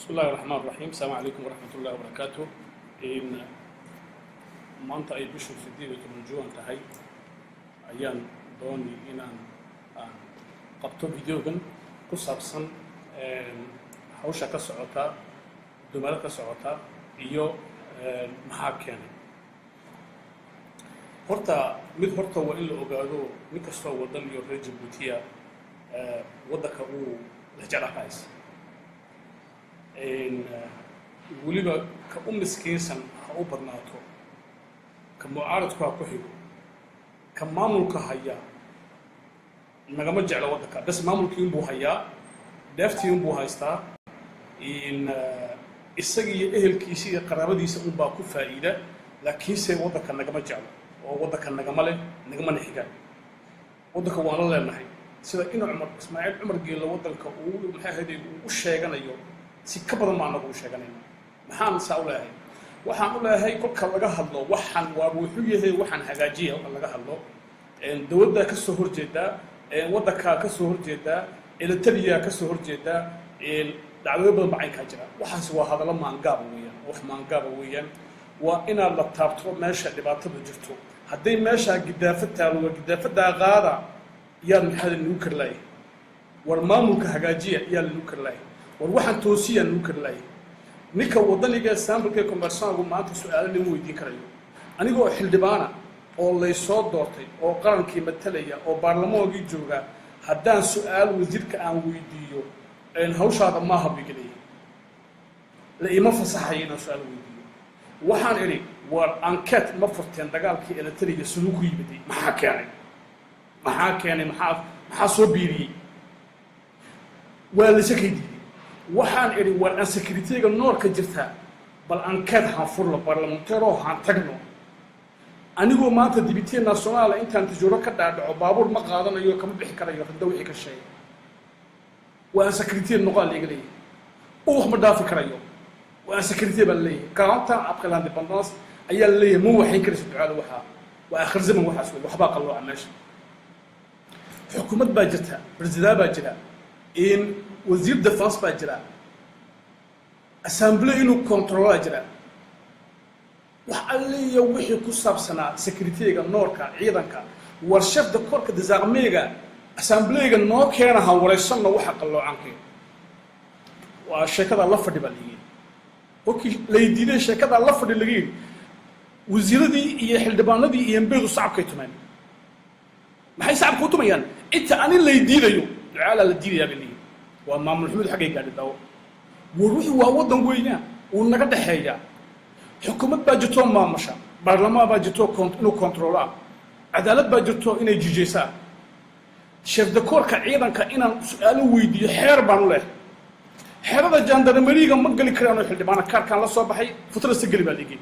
Bismi illahi raxmaan raxiim. Asalaamu calaykum waraxmat ullahi wabarakaatu. Maanta ay bishu 18 juwan tahay ayaan dooni inaan aan qabto videogan ku saabsan hawsha ka socota dumaro ka socota iyo maxaa keenay. Horta mid horta waa in la ogaado, nin kastoo waddan iyo reer Jabuutiya waddanka uu lexjecla ka haysa, weliba ka u miskiinsan ha u badnaato, ka mucaaradku ha ku xigo, ka maamulka haya nagama jeclo waddanka. Bes maamulkii unbuu hayaa, dheeftii unbuu haystaa, isaga iyo ehelkiisa iyo qaraabadiisa unbaa ku faa'iida, laakiinse waddanka nagama jeclo oo waddanka nagama leh, nagamana xigaan. Waddanka waan la leenahay. Sida ina Cumar, Ismaaciil Cumar Geello, waddanka uu maxay ahayd uu u sheeganayo si ka badan baa anagu u sheeganayna. Maxaan saa u leeyahay? Waxaan u leeyahay, kolka laga hadlo waxaan waa wuxuu yahay, waxaan hagaajiya. Kolka laga hadlo dowladdaa ka soo horjeedaa, waddankaa ka soo horjeedaa, elataliyaa ka soo horjeedaa, dhacdooyo badan baa caynkaa jira. Waxaas waa hadallo maangaaba weeyaan, wax maangaaba weeyaan. Waa inaad la taabto meesha dhibaatada jirto. Hadday meeshaa gidaafad taalo, waa gidaafadaa qaada. Yaad maxaa lagu karlaayay? War maamulka hagaajiya yaa lagu karlaayay? War waxaan toosiyaa lagu karlaayay? Ninka waddaniga simple commerçant-gu maanta su-aalo lama weydiin karayo. Anigoo xildhibaana oo laysoo doortay oo qarankii matalaya oo baarlamaankii jooga, haddaan su-aal wasiirka aan weydiiyo, hawshaada maaha buu iga leeyahay, la ima fasaxayo inaan su-aal weydiiyo. Waxaan idhi, war enquête ma furteen dagaalkii elatariga siduu ku yimiday? Maxaa keenay? Maxaa keenay? Maxaa soo biiriyey? Waa laysa kay diiday. Waxaan idhi, war insécurité-ga nord-ka jirta bal enquête haan furlo, parlementaire haan tagno. Anigoo maanta député national intaan Tadjoura ka dhaadhaco baabuur ma qaadanayo, kama bixi karayo. Radda wixii ka sheegay waa insécurité noqaa layga leeyahay. Ubax ma dhaafi karayo, waa insécurité baa laleeyahay. 40 ans après l'indépendance ayaa la leeyahay, ma waxayn karaysa ducaada. Waxaa waa akhir zaman waxaas wey. Waxbaa qallooca meesha. Xukuumad baa jirta, président baa jira, in wasiir défense baa jira, assemblée inuu contrôle-aa jira. Wax alliya wixii ku saabsanaa sécurité-ga nord-ka, ciidanka, war chef de corps-ka des armées-ga assemblée-ga noo keena, ha waraysanno waxa qalloocankeen. Waa sheekadaa la fadhi baa laga yidhi. Kolkii lay diiday sheekadaa la fadhi laga yidhi, wasiiradii iyo xildhibaanadii iyo embeedu sacabkay tumeen. Maxay sacabka u tumayaan? Inta ani lay diidayo, ducaalaa la diidayaa bay leeyihin. Waa maamul xumid xaggay gaadhi daawo. War wuxuu waa waddan weynaa, wuu naga dhexeeyaa. Xukuumad baa jirtoo maamusha, baarlamaan baa jirto inuu contrôle-aa, cadaalad baa jirto inay jijaysaa. Chef de corps-ka ciidanka inaan su-aalo weydiiyo xeer baan u leh. Xeerada gendarmerie-ga ma geli karaanoo xildhibaana kaarkaan la soo baxay futrasta geli baa liigay.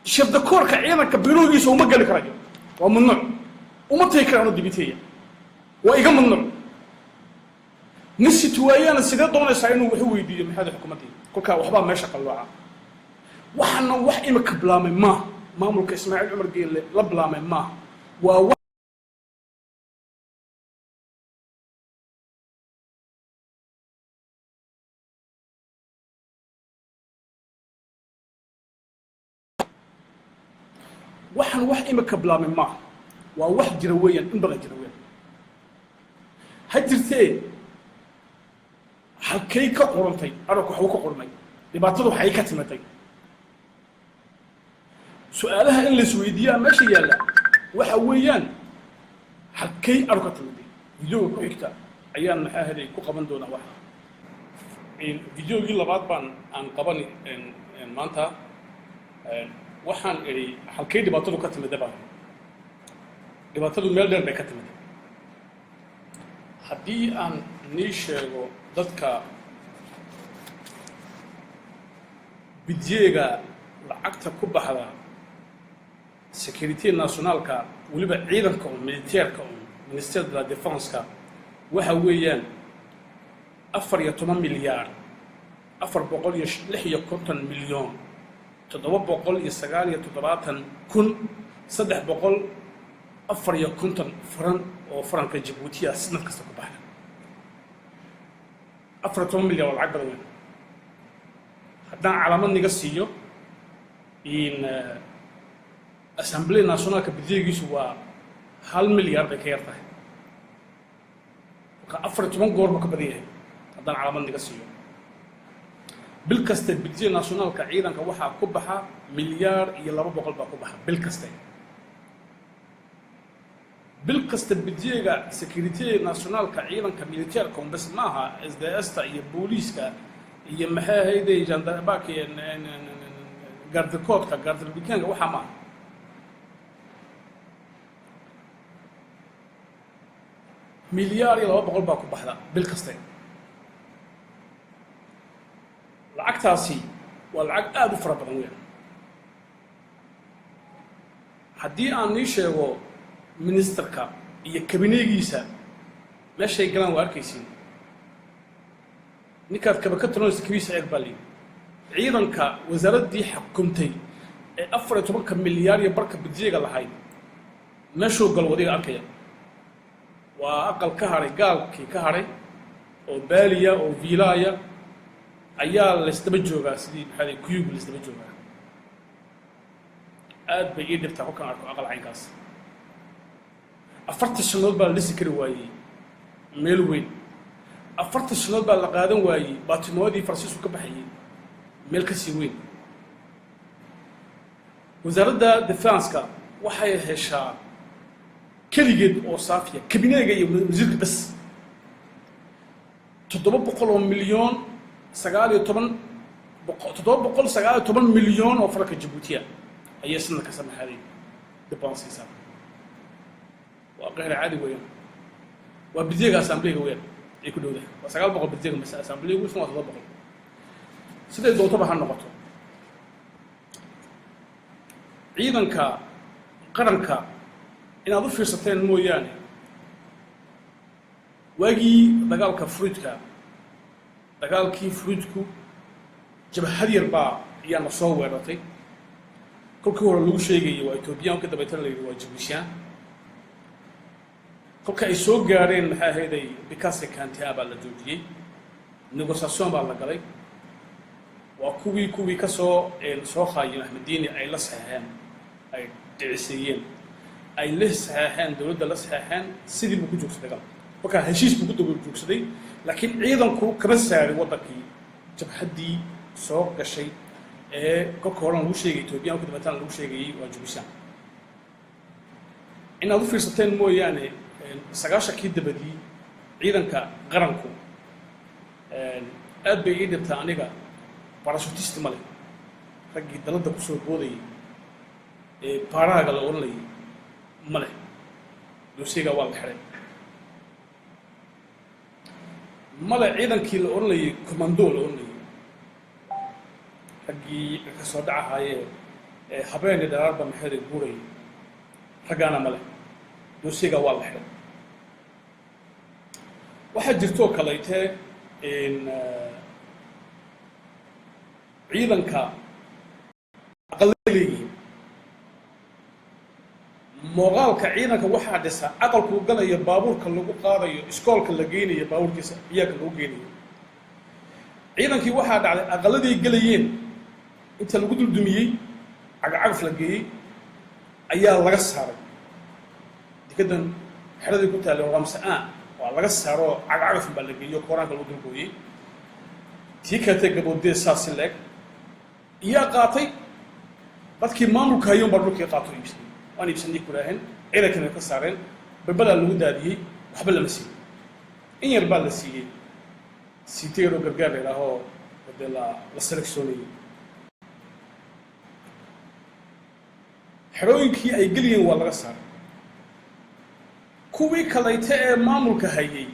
Chef de corps-ka ciidanka biroogiisa uma geli karayo, waa mamnuuc. Uma tagi karaanoo député-ya, waa iga mamnuuc. Nin citoyen-na sidee doonaysaa inuu wax u weydiiyo maxaada xukuumaddii? Kolkaa waxbaa meesha qallooca. Waxaana wax imika bilaamay maaha, maamulka Ismaaciil Cumar Geelle la bilaamay maaha, waa waxaan wax imika bilaamay maaha, waa wax jira weeyaan, in badan jira weeyaan. Ha jirtee, halkay ka qurantay aragku? Waxbuu ka qurmay. Dhibaatadu waxay ka timaday. Su-aalaha in laisweydiiyaa meesha yaalla waxa weeyaan, halkay arag ka timiday? Videoga ku xigta ayaan maxaa helay ku qaban doonaa. Waxa videogii labaad baan aan qabani maanta. Waxaan idhi, halkay dhibaatadu ka timida? Baa dhibaatadu meel dheer bay ka timida. Haddii aan nii sheego dadka budget-ga lacagta ku baxda sécurité nationale-ka, weliba ciidanka un, militaire-ka un, ministère de la défense-ka, waxa weeyaan 14 milyaar 456 779 354 faran oo faranka Jabuutiya sanad kasta ku baxda. 14 milyan waa lacag badan weyn. Haddaan calaamad niga siiyo, in Assemblée nationalka budgetgiisu waa 1 milyar bay ka yar tahay. Marka 14 goor buu ka badan yahay. Haddaan calaamad niga siiyo, bil kaste budget nationalka ciidanka waxaa ku baxa 1.2 milyaar baa ku baxa bil kaste. Bil kasta budgetga sécurité nationalka, ciidanka militairka un bes maaha, SDSta iyo booliiska iyo maxay ahayday, gendarmeka, garde-côteka, garde républicainka, waxaa maaha. 1.2 milyaar baa ku baxda bil kaste. Lacagtaasi waa lacag aada u fara badan weyn. Haddii aan nii sheego ministerka iyo cabinetgiisa meeshay galaan, waa arkaysiin. Ninkaad kaba ka talanaysa kabiisa eeg baa layidhi. Ciidanka wasaaraddii xukumtay ee 14-ka milyaar iyo barka budgetga lahayd meeshuu galo wadiga arkaya. Waa aqal ka hadhay gaalkii ka hadhay oo baaliya oo viilaaya ayaa laysdaba joogaa, sidii maxaa kuyugu laysdaba joogaa. Aad bay ii dhibtaa kolkaan arko aqal caynkaas. 40 sannadood baa la dhisi kari waayey meel weyn. 40 sannadood baa la qaadan waayey baatinoodii Faransiisku ka baxayey meel ka sii weyn. Wasaaradda defenseka waxay heshaa keligeed oo saafiya, cabinetga iyo wasiirka bas, 700 oo milyan 19, 719 milyan oo faranka Jabuutiya ayay sanadka samaxaaday dépensiisaa. Waa qeyr caadi weeyaan. Waa budgetga assembléega weeyaan ay ku dhowdahay. Waa 900 budgetga mase assembléegu isna waa 700. Siday doontaba ha noqoto, ciidanka qaranka inaad u fiirsateen mooyaane, waagii dagaalka fruidka, dagaalkii fruidku, jabhad yar baa ayaana soo weerartay. Kolkii hore lagu sheegayay waa Ethiopian, ka dabaytana la yidhi waa Djiboutian. Kolka ay soo gaadheen, maxay ahayday, bicase kantia baa la joojiyey, négociation baa la galay. Waa kuwii ka soo soo khaayeen Axmediini ay la saxeexeen, ay dhiciseeyeen, ay la saxeexeen, dowladda la saxeexeen. Sidii buu ku joogsaday dagaalka. Kolkaa heshiis buu ku daba joogsaday, laakiin ciidanku kama saarin waddankii jabhaddii soo gashay ee kolka horena lagu sheegay Ethiopian, ka dabeetana lagu sheegayey waa Djiboutian. Inaad u fiirsateen mooyaane, 90-kii dabadii ciidanka qaranku aad bay ii dhibtaa aniga. Parachutiste ma leh. Raggii dalladda kusoo boodayay ee baaraaga la odhanayay ma leh. Dossier-ga waa la xiday. Male ciidankii la odhanayay commando la odhanayay, raggii ka soo dhacahaayee ee habeenii dharaarba maxeeday guurayay, raggaana ma leh. Dossier-ga waa la xiday. Waxaa jirtoo kalaytee in ciidanka aqalla leeyihiin. Muuqaalka ciidanka waxaa dhisa aqalkuu galayo, baabuurka lagu qaadayo, iskoolka la geynayo, baabuurkiisa ciyaarka lagu geynayo. Ciidankii waxaa dhacday aqalladay gelayeen inta lagu duldumiyey, cagacagaf la geeyey, ayaa laga saaray dekadan xeradii ku taallay ramse an. Waa laga saaroo cagacagaf baa la geeyo, kooraanka lagu dulgooyey. Tii kaletee gaboodee saasi leeg iyaa qaatay. Dadkii maamulka hayoon baa dhulkii qaato, iibsaday. Waan iibsanay kulaaheen, ciidankana ka saareen, balbalaa lagu daadiyey, waxba lama siiyey. In yar baa la siiyey, siite yaroo gargaar la idhaahoo dee la sélectionayey. Xerooyinkii ay geliyeen waa laga saaray. Kuwii kalayte ee maamulka hayay,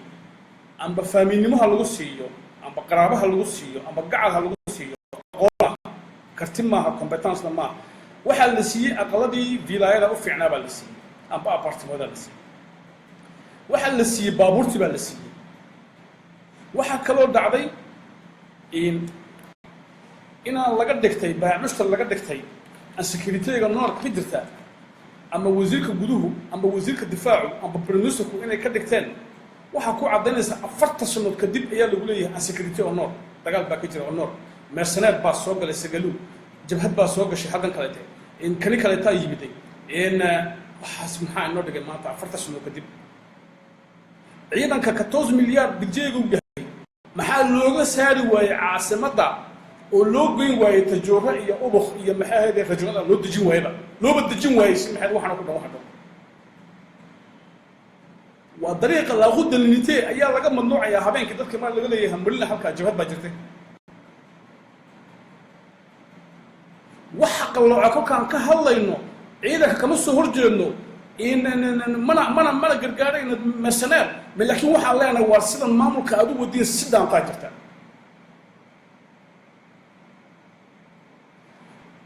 amba faamiilnimo ha lagu siiyo, amba qaraabaha lagu siiyo, amba gacal ha lagu siiyo, aqoona karti maaha, compétencena maaha. Waxaa la siiyey aqaladii vilaayada u fiicnaa baa la siiyey, amba apartmentada la siiyey. Waxaa la siiyey baabuurtii baa la siiyey. Waxaa kaloo dhacday in inaan laga dhigtay baamushtar, laga dhigtay insécuritéga noorka ka jirta, ama wasiirka guduhu, ama wasiirka difaacu, ama briministerku inay ka dhigteen Waxaa ku caddaynaysa, 40 sanood kadib ayaa lagu leeyahay insécurité au nord, dagaal baa ka jira au nord, mercenaire baa soo galay Sagalu, jabhad baa soo gashay halkan kalete, in kani kaleetaa yimiday in waxaas. Maxaa inoo dhigay maanta, 40 sanood kadib? Ciidanka 14 milyaar budget-ga u yahay, maxaa looga saari waayey caasimadda oo loo geyn waayey Tajooro iyo Ubuk iyo maxaa ahayde rajulada loo dejin waayeba, looba dejin waayey? Si maxay waxaana ku dhan waxa dhan waa dariiqa La Route de l'Unité ayaa laga mamnuucayaa habeenkii dadka maa laga leeyahay marina halkaa jabhad baa jirtay. Waxa qallooca kolkaan ka hadlayno, ciidanka kama soo horjeedno, in mana gargaarayno mercenaire, laakiin waxaan leenahay waa sidan maamulka aad u wadiin si dhaantaa jirta.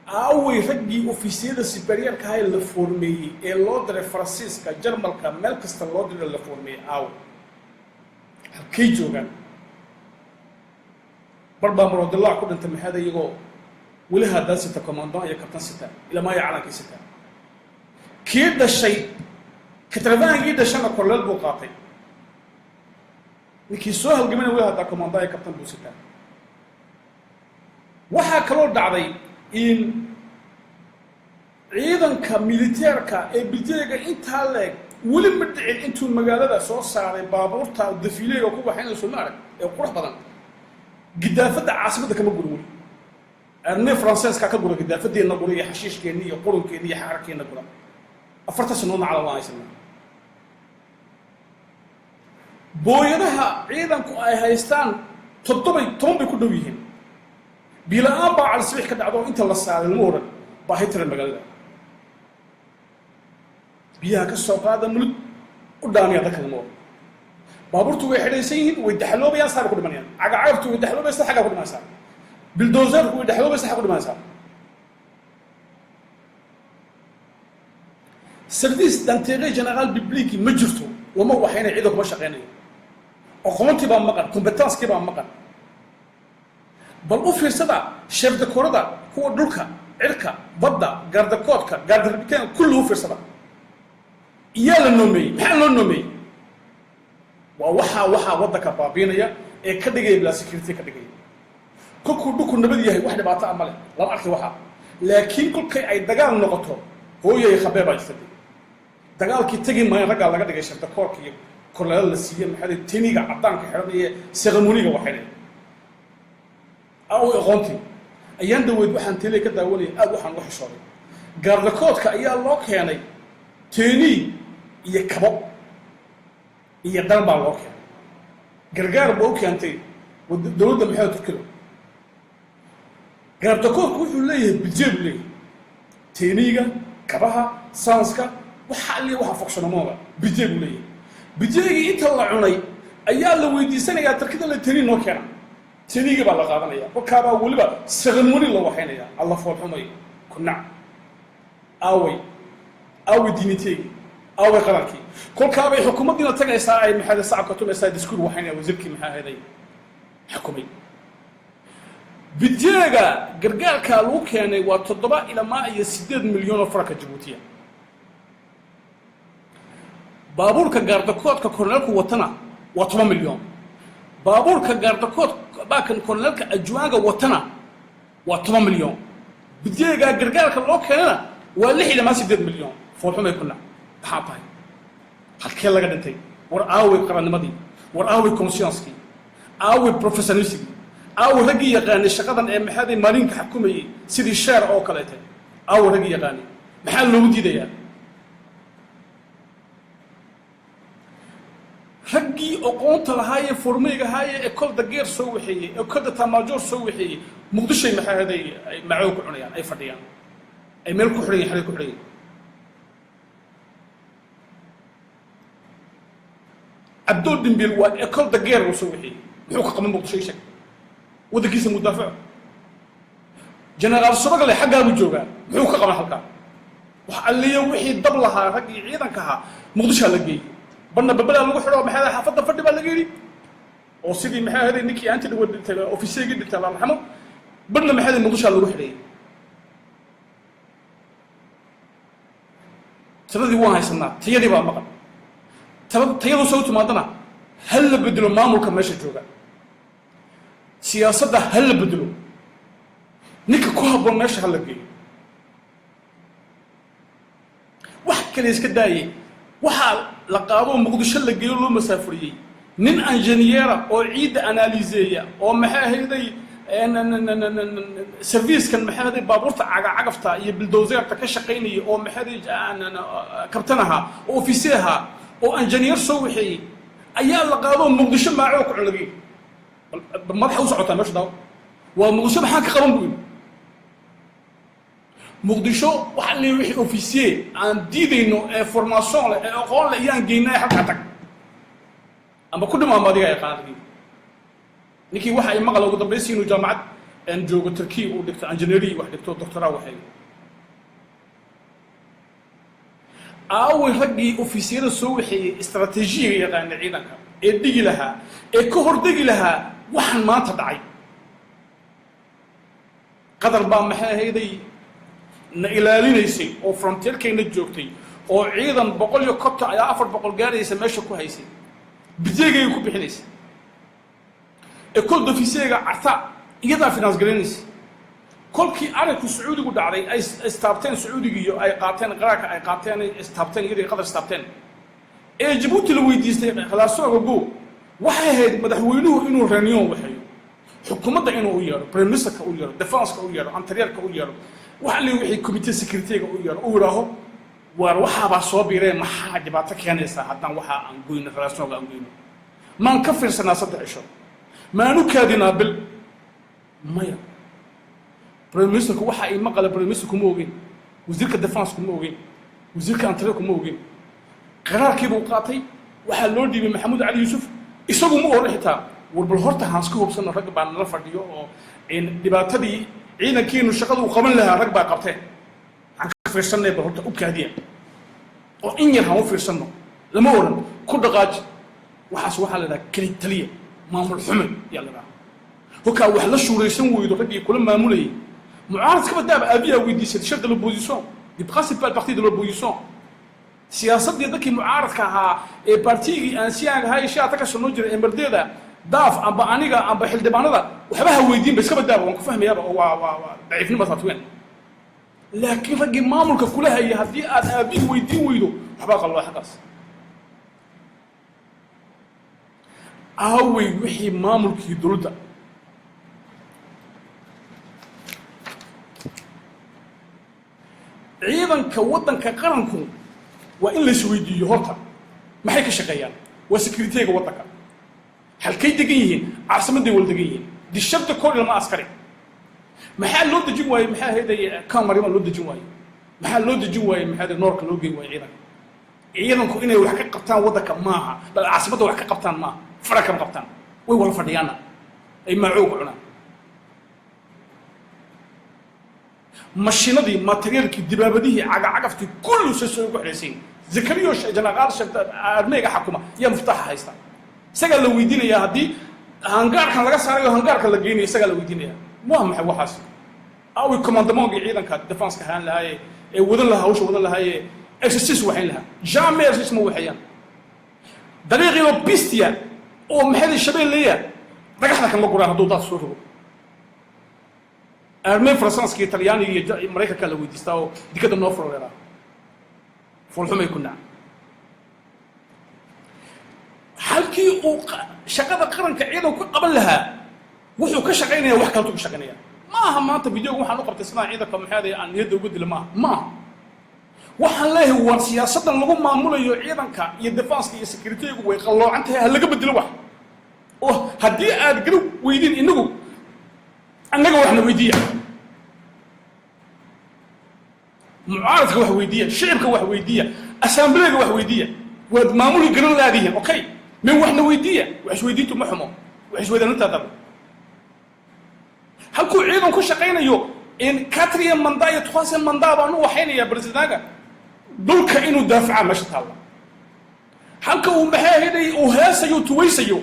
Aaway raggii ofiisyada supérieur-ka ahaa ee la foormeeyey ee loo diray Faransiiska, Jarmalka, meel kasta loo diray, la foormeeyey? Aaway, halkay joogaan? Bar baa maroodillac ku dhintay maxaada, iyagoo weli haddaan sita commandant iyo kabtan sita, ilamaayo calankii sita. Kii dhashay katrafaankii dhashana korleel buu qaatay. Ninkii soo halgamana weli haddaa commandant iyo kabtan buu sitaa. Waxaa kaloo dhacday in ciidanka militeerka ee budget-ga intaa leeg weli ma dhicin intuu magaalada soo saaray baabuurta défilé-ga ku waxaynayso, ma arag ee qurux badan. Gidaafadda caasimadda kama gurin weli. Armée française-ka ka gura gidaafadeenna gura iyo xashiishkeenni iyo qurunkeenni iyo xaarkeenna gura. 40 sanoodna calan waan haysanaa. Booyadaha ciidanku ay haystaan toddobay toban bay ku dhow yihiin. Biila-aan baa Calisabix ka dhacdo, inta la saaray lama oran baahi tira magaalada biyaha ka soo qaada Mulud u dhaamiya dadka lama oran. Baabuurtu way xidhaysan yihiin, way daxaloobayaan, saabay ku dhimanayaan. Cagacagaftu way daxaloobaysaa, xaggaa ku dhimanaysaa. Bulldozer-ku way daxaloobaysaa, xaggaa ku dhimanaysaa. Service d'intérêt général public ma jirto, lama waxayna ciidan kuma shaqeynayo. Aqoontii baa maqan, compétence-kii baa maqan. Bal u fiirsada chef de corps-ada, kuwa dhulka, cirka, badda, garde-côte-ka, garde républicain, kulli u fiirsada. Iyaa la noomeeyey? Maxaa loo noomeeyey? Waa waxaa waddanka baabiinaya ee ka dhigaya bilaa security ka dhigaya. Kolkuu dhulku nabad yahay, wax dhibaato ah ma leh, lama arki waxaa. Laakiin kolkay ay dagaal noqoto, hooyay khabee baa jirta. Dagaalkii tegi maayan raggaa laga dhigay chef de corps-ka iyo korleelada la siiyey, maxaa teniga caddaanka xidhan iyo cérémonie-ga waxaynay. Aaway aqoontii? Ayaan dhaweyd waxaan tele ka daawanayay, aad waxaan uga xishooday, garde-côte-ka ayaa loo keenay tenue iyo kabo iyo dhar baa loo keenay. Gargaar baa u keentay dowladda maxaa Turkida. Garde-côte-ku wuxuu leeyahay budget buu leeyahay, tenue-ga, kabaha, sanska, waxa alliya waxa fonctionnement-ga budget buu leeyahay. Budget-gii inta la cunay ayaa la weydiisanayaa Turkida la tenue noo keena. Tenue-ga baa la qaadanaya, kolkaabaa weliba cérémonie la waxaynaya. Alla foolxumay kunac. Aaway, aaway dignité-gii? Aaway qarankii? Kolkaabay xukuumaddiina tagaysaa, ay maxaa sacabka tumaysaa, discours waxaynaya wasiirkii maxaa ahaday xukumay. Budget-ga gargaarkaa lagu keenay waa 7 ilamaa iyo 8 milyan oo faranka Jabuutiya. Baabuurka garde-côte-ka korneelku watana waa 10 milyan. Baabuurka garde-côte baakan korneelka adjoint-ga watana waa 10 milyan. Budget-ga gargaarka loo keenana waa 6 ilamaa 8 milyan. Foolxumay kuna, maxaa tahay? Halkee laga dhintay? War aaway qarannimadii? War aaway conscience-kii? Aaway professionalism-kii? Aaway raggii yaqaanay shaqadan ee maxaaday maalinka xakumayey sidii sheer oo kaleete? Aaway raggii yaqaanay? Maxaa loogu diidayaa raggii aqoonta lahaayee formé-ga ahaayee école de guerre soo waxeeyey, école d'état-major soo waxeeyey? Muqdishoy maxaa haday ay macoo ku cunayaan, ay fadhiyaan, ay meel ku xidhan yihin, xaray ku xidhan yihin. Cabdoo Dhimbil waa école de guerre uu soo waxeeyey. Muxuu ka qaban Muqdisho? Sheeg, waddankiisa mudaafaco. Generaal Subagle xaggaa buu joogaa, muxuu ka qaban halkaa? Wax alliyo wixii dab lahaa raggii ciidanka ahaa Muqdishaa la geeyey. Badna Babelaa lagu xidho, maxaa xaafadda fadhi baa laga yidhi, oo sidii maxaa ahaday ninkii aanti dhawa dhintay, officer-gii dhintay, Allah raxmo. Badna maxaa ahaday Muqdishaa lagu xidhayay. Tiradii waan haysanaa, tayadii baa maqan. Tayadu soo timaadana Ha la bedelo maamulka meesha jooga, siyaasadda ha la bedelo, ninka ku habboon meesha ha la geeyo. Wax kale iska daayay, waxaa la qaadoo Muqdisho la geeyo, loo masaafuriyey nin injineera oo ciidda analyseeya oo, maxay ahayday, servicekan, maxay ahayday, baabuurta cagacagafta iyo bulldozerta ka shaqaynaya, oo, maxay ahayday, kabtan ahaa oo officier ahaa oo injineer soo waxeeyey ayaa la qaadoo Muqdisho maacoo ku cunlagay. Madaxa u socotaa meesha daawo waa Muqdisho. Maxaan ka qaban buu yidhi Muqdisho? Waxa leeyahay wixii officier aan diidayno ee formation leh ee aqoon leh iyaan geynay. Halkaa tag amba ku dhimaamo adiga ay qaadagi. Ninkii waxa ay maqla ugu dambaysi inuu jaamacad aan joogo Turkiya uu dhigto engineering, wax dhigto, doctorat waxay. Aaway raggii ofisiyada soo waxeeyey, istaraatiijiyaga yaqaana ciidanka ee dhigi lahaa ee ka hordegi lahaa waxaan maanta dhacay? Qatar baa, maxay ahayday, na ilaalinaysay oo frontierkayna joogtay oo ciidan 150 ayaa 400 gaaraysa meesha ku haysay, budgetgay ku bixinaysa, école d'officierga Carta iyadaa finance garaynaysa. Kolkii aragku Sacuudigu dhacday, ay istaabteen Sacuudiga iyo ay qaateen qaraarka ay qaateen, ay istaabteen iyadii Qatar istaabteen ee Jabuuti la weydiistay khilaasooga go, waxay ahayd madaxweynuhu inuu réunion waxeeyo, xukuumadda inuu u yeedho, prime ministerka u yeedho, defenseka u yeedho, intérieurka u yeedho, waxa li wixii comité sécuritéga u yeedho, u yidhaaho: waar, waxaabaa soo biiree, maxaa dhibaato keenaysaa haddaan waxaa aan goyno, relationga aan goyno? Maan ka fiirsanaa 3 cisho? Maanu kaadinaa bil? Maya. Prime ministerku waxa ay maqala, prime ministerku ma ogeyn, wasiirka defenseku ma ogeyn, wasiirka intérieurku ma ogeyn. Qaraarkii buu qaatay, waxaa loo dhiibay Maxamuud Cali Yuusuf. Isagu ma oran xitaa: war, bal horta haan iska hubsano, rag baa nala fadhiyo oo dhibaatadii ciidankiinu shaqada uu qaban lahaa rag baa qabteen, waxaan ka fiirsanay, bal horta u kaadiya oo in yar haan u fiirsanno. Lama oran, ku dhaqaaji. Waxaas waxaa la idhaha keli taliya, maamul xume yaa la idhaha. Kolkaa wax la shuuraysan weydo raggii kula maamulayay, mucaaradkaba daaba aabiyaa weydiisay, chef de l'opposition, du principal parti de l'opposition, siyaasaddii dadkii mucaaradka ahaa ee partigii ancienka ahaa ee shaata ka soo jiray emardeeda daaf amba aniga amba xildhibaanada waxba ha weydiin ba, iskaba daaba, waan ku fahmayaaba oo waa daciifnima taas weyn. Laakiin raggii maamulka kula hayay haddii aad aabbihi weydiin weydo, waxbaa qalloo xaggaas. Aawey wixii maamulkii dowladda? Ciidanka waddanka qaranku waa in la isweydiiyo horta maxay ka shaqeeyaan? Waa securityga waddanka. Halkay degan yihiin? Caasimadday wala degan yihiin. Dishabta kor ilma askari maxaa loo dejin waayey? Maxaa ahayday kamarima loo dejin waayey? Maxaa loo dejin waayey? Maxaa ahayday noorka loo geyn waayey ciidanka? Ciidanku inay wax ka qabtaan waddanka maaha, bal caasimadda wax ka qabtaan maaha, fara kama qabtaan, way wala fadhiyaanna ay maacoo ku cunaan. Mashinadii, materialkii, dibaabadihii, cagacagaftii, kullu se soo ugu xidhaysiin. Zakariyo jenaraal armeyga xakuma yaa muftaaxa haysta, isagaa la weydiinayaa. Haddii hangaarkan laga saarayo, hangaarka la geynayo, isagaa la weydiinaya. Waa maxay waxaas? Awi commandementgii ciidanka defense-ka ahaan lahaaye ee wadan lahaa hawsha, wadan lahaaye exercise waxayn lahaa? Jamais exercise ma waxeeyaan. Dariiqiioo pistia oo maxay Shabeelleeya dhagaxda kama guraan hadduu daad soo rogo. Armée Faransanska iyo Talyaaniga iyo Maraykanka la weydiistaa oo dikadda noo furoleeraa. Foolxumay ku naca. Halkii uu shaqada qaranka ciidanku ka qaban lahaa, wuxuu ka shaqaynaya wax kaltu ka shaqaynaya. Ma aha maanta videoga waxaan u qabtay sidaan ciidanka maxay aan niyadda uga dilo, maaha, maaha. Waxaan leeyahay, war, siyaasaddan lagu maamulayo ciidanka iyo defenska iyo securitygu way qalloocan tahay, ha laga bedelo wax. Oo haddii aad garab weydin inagu, annaga waxna weydiiya, mucaaradka wax weydiiya, shicibka wax weydiiya, assembléega wax weydiiya. Waad maamuli garan laadihiin, okay, min waxna weydiiya. Wax isweydiintu ma xumo, wax isweydaanuntaa daro. Halkuu ciidan ku shaqaynayo in quatrième mandat iyo troisième mandat baan u waxaynayaa presidentka dhulka inuu daafaca meesha taalla, halka uu maxay ahayd uu heesayo tuwaysayo,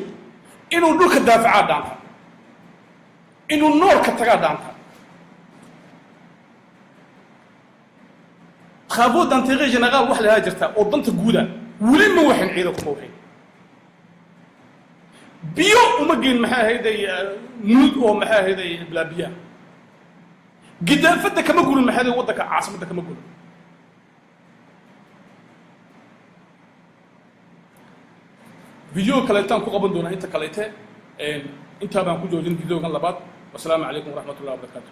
inuu dhulka daafacaa dhaanta, inuu noorka tagaa dhaanta. Travaux d'intérêt général wax la jirta oo danta guuda weli ma waxin, ciidanku ma waxin. Biyo uma geyn, maxay ahayday, mud oo, maxay ahayday, bilaa biyaha. Gidaafadda kama gurin, maxay ahayday, waddanka caasimadda kama gurin. Video kaleetaan ku qaban doonaa inta kaleete. Intaa baan ku joojin videogan labaad. Wasalaamu calaykum waraxmat ullahi wabarakaatu.